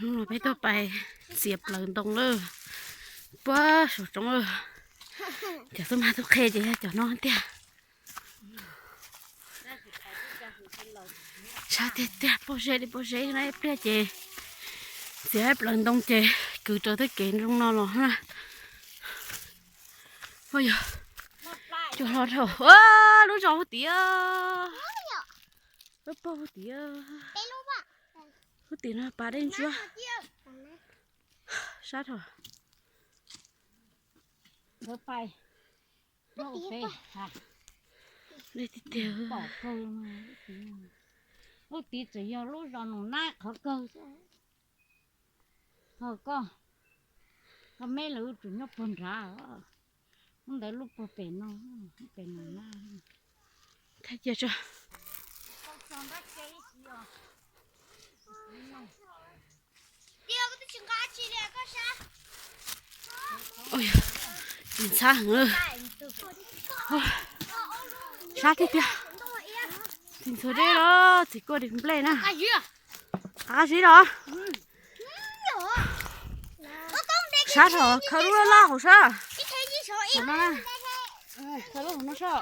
Hnub no peb tuaj pais txiav plaws ntoo lawm, puag saum roob lawm. Cov tub mag tub qhe ces yog cov no tiag. Sab tiag tiag, pob zeb li pob zeb na, ib pliag ces txiav plaws ntoo ces kwv rau tej kev zoo no los na. Yog cua hlo dhau, lub zos hauv tid, lub pog hauv tid, hauv tid no pas dej ntsuab, sab dhau. Dej tiag tiag. Lub tid txawm yog lub zos Noom Nab qhov kawg. Ho koj, koj meb lawv tsum nyob puag nrad, hnub ntawd lub puag pem no, pem Noom Nab. Thaij cia tso. Ntxhab heev, sab tiag tiag. Txiv ntxhuav dej los txiv kuaj dim nplej na. Qab zib los. Sab thaum khawb lub laj laj hauv sab. Khawb lub hauv no sab.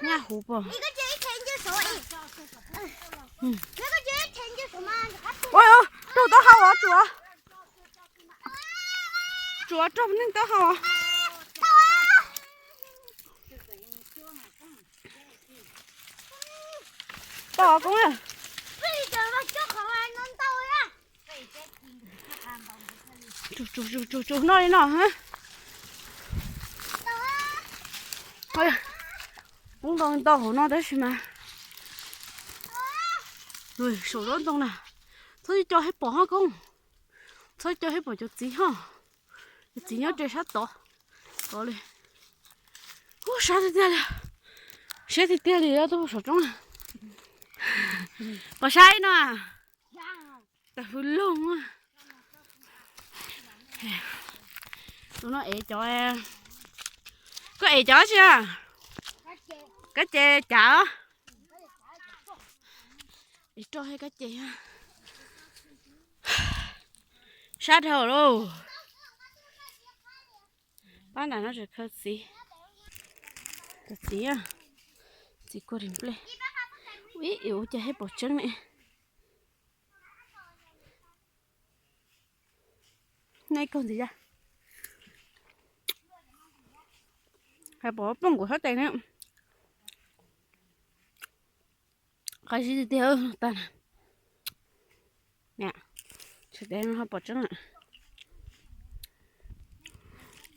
Nyaj huv pom. Ua, raug taub hau os, tsuav, tsuav raug neeg taub hau os. Pom koob na. Tsuag tsuag tsuag tsuag noj li no. Poob ntau ntau hauv no tab sis mas saum zaub ntoo na, txhob co hib pom ho koob, txhob co hib pom cov txiv ho, cov txiv nyob rau sab tod, tod li. Ub, sab tiag tiag li, siab tiag tiag li tuaj saum roob. Pom sab ib no, tas hws loog. Tus no ev cov, koj ev cov tsi a? Kab ces cav. Ev roj thiab kab ces. Sab dhau lauj. Pab nram no tseem khaws txiv, khaws txiv, txiv kuaj dim nplej. Ib ua cas hib pom tseeb ne. Nej kawg ntxiv, hais pom plooj kuv sab tes ne. Qab zib tiag tiag tag na. Sab tes no ho pom tseeb na.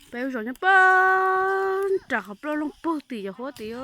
Peb lub zos nyob puag nram qhov ploj loog puag tim yog huab tid.